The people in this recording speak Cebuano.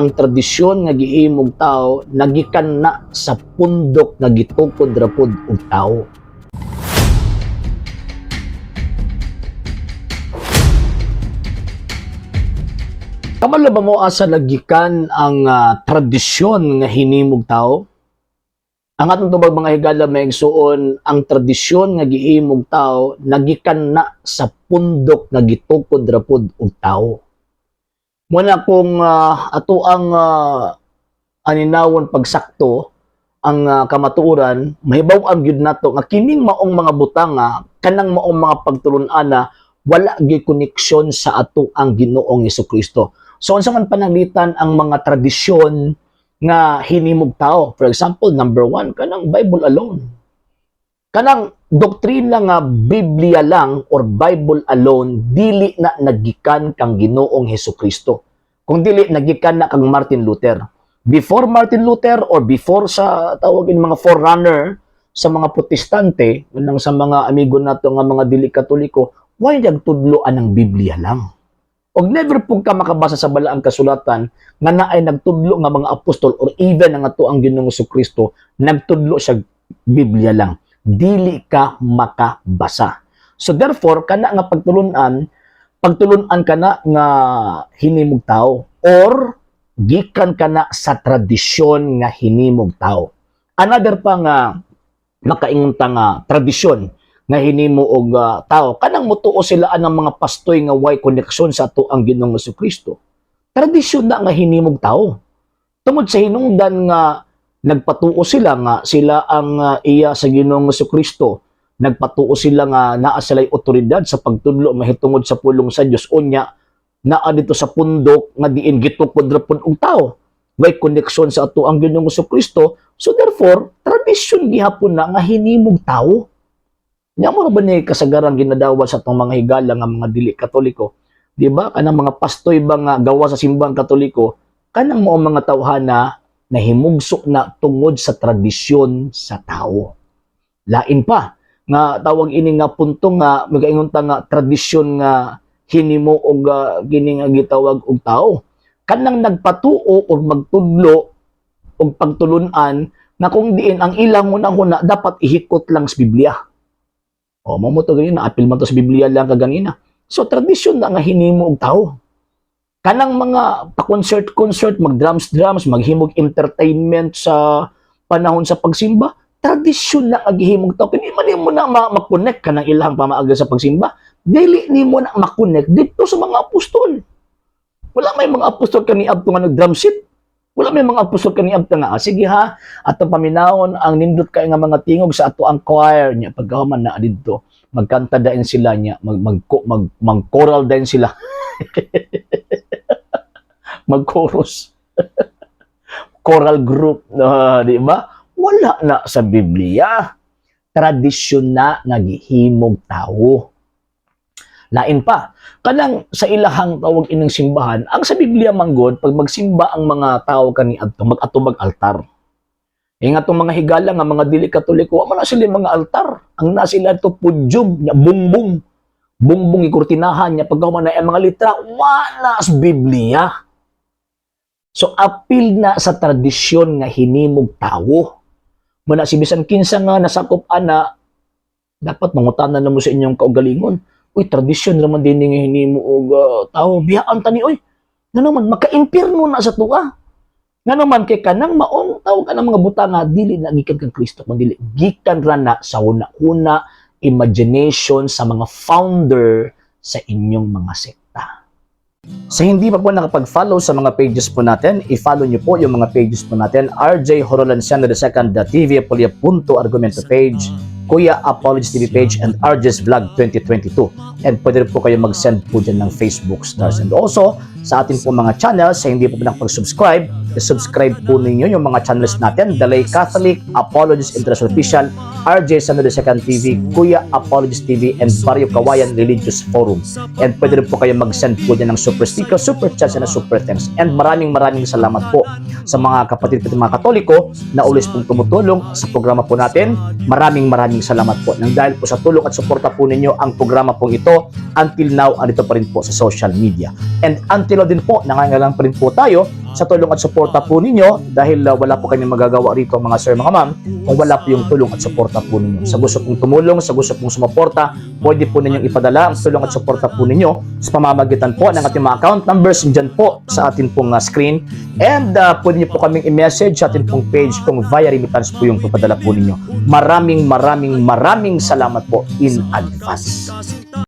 Ang tradisyon nga gihimog tao nagikan na sa pundok nga gitukod ra pod og tao. Kabalo ba mo asa nagikan ang tradisyon nga hinimog tao? Ang atong tubag, mga higala, mga igsuon, ang tradisyon nga gihimog tao nagikan na sa pundok nga gitukod ra pod og tao. Muna kung ato ang aninawon pagsakto ang kamatuoran, mahibaw-an gyud nato nga kining maong mga butanga, kanang maong mga pagtulun-ana, wala gyud koneksyon sa ato ang Ginoong Kristo. So unsa man pananglitan ang mga tradisyon nga hinimog tao? For example, number one, kanang Bible alone. Kanang doktrina nga Biblia lang or Bible alone, dili na nagikan kang Ginoong Kristo. Kung dili nagikan na kang Martin Luther. Before Martin Luther or before sa tawagin mga forerunner sa mga Protestante, nang sa mga amigo nato nga mga dili Katoliko, why nagtudlo anang Biblia lang? Og never pud ka makabasa sa Balaang Kasulatan nga naay nagtudlo nga mga apostol or even ang ato ang Ginoong Kristo nagtudlo siya Biblia lang. Dili ka makabasa. So therefore, kana nga pagtulunan, pagtulunan kana nga hinimog tao or gikan kana sa tradisyon nga hinimog tao. Another pa nga makaingon ta nga tradisyon nga hinimo og tao, kanang mutuo sila anang mga pastoy nga way koneksyon sa ato ang Ginoong Kristo. Tradisyon na nga hinimog tao. Tungod sa hinungdan nga nagpatuo sila nga sila ang iya sa Ginoong Kristo, nagpatuo sila nga naa sila'y otoridad sa pagtudlo mahitungod sa pulong sa Dios, unya naa dito sa pundok nga diin gitukod ra pud og tao, way koneksyon sa ato ang Ginoong Kristo. So therefore, tradisyon gihapon na nga hinimog tao. Nya mo ra ba ni kasagaran ginadawat sa atong mga higala nga mga dili Katoliko, di ba? Kanang mga pastoy ba nga gawa sa simbang Katoliko, kanang mao mga tawhana nahimugso na tungod sa tradisyon sa tao. Lain pa nga tawag ini nga punto nga magaingon ta nga tradisyon nga hinimo og kini nga gitawag og tao. Kanang nagpatuo or magtudlo og pagtulun-an na kung diin ang ilang hunahuna dapat ihikot lang sa Biblia. O mo mo to ganina, apil man to sa Biblia lang kaganina. So tradisyon na nga hinimo og tao. Kanang mga pa-concert-concert, mag-drums-drums, maghimog entertainment sa panahon sa pagsimba, tradisyon na ang gihimog tao. Kini man nimo na ma-connect kanang ilang pamaagi sa pagsimba, dili nimo na ma-connect dito sa mga apostol. Wala may mga apostol kaniadto nga nag-drum set. Wala may mga apostol kaniadto nga, sige ha, atong paminawon ang nindot kay nga mga tingog sa ato ang choir niya pagkahuman na didto. Magkanta dayon sila niya, mag mag mag, mag-choral dayon sila. Mag-chorus. Choral group, di ba? Wala na sa Biblia. Tradisyon na nga gihimog tao. Lain pa, kanang sa ilahang tawag ining simbahan, ang sa Biblia manggod, pag magsimba ang mga tao kaniadto, mag-atubag altar. E nga itong mga higala nga mga dili Katoliko, wa man na sila mga altar. Ang na sila ito pudyum, nya bungbong. Bungbong ikurtinahan niya pagkahuman na ang mga litra, wala sa Biblia. So apil na sa tradisyon nga hinimog tao. Muna si bisan kinsa nga nasakop ana, dapat mangutana na mo sa inyong kaugalingon. Uy, tradisyon naman din nga hinimo og tao. Biyaan tani oy. Nga naman maka-impierno na sa tuwa. Nga naman kay kanang maong tawag kanang mga butanga dili na gikan kang Kristo kun dili gikan ra na sa una-una imagination sa mga founder sa inyong mga sekta. Sa hindi pa po nakapag-follow sa mga pages po natin, i-follow niyo po yung mga pages po natin, RJ Horolanciano II, TV Apolia.argumento page, Kuya Apologies TV page, and RJ's Vlog 2022. And pwede rin po kayo mag-send po dyan ng Facebook stars. And also, sa atin po mga channels, sa hindi po nakapag-subscribe, i-subscribe po ninyo yung mga channels natin, The Lay Catholic, Apologies International Official, RJ San Second TV, Kuya Apologist TV, and Barrio Kawayan Religious Forum. And pwede rin po kayo mag-send po dyan ng super sticker, super chat, and super thanks. And maraming maraming salamat po sa mga kapatid po, mga Katoliko na always pong tumutulong sa programa po natin. Maraming maraming salamat po. Nang dahil po sa tulong at suporta po ninyo, ang programa pong ito until now andito pa rin po sa social media. And until now din po, nangangailangan pa rin po tayo sa tulong at suporta po ninyo dahil wala po kami magagawa rito, mga sir, mga ma'am, kung wala po yung tulong at suporta po ninyo. Sa gusto pong tumulong, sa gusto pong sumuporta, pwede po ninyong ipadala ang tulong at suporta po ninyo sa pamamagitan po ng ating mga account numbers dyan po sa atin pong screen. And pwede niyo po kaming i-message sa atin pong page kung via remittance po yung papadala po ninyo. Maraming maraming maraming salamat po in advance.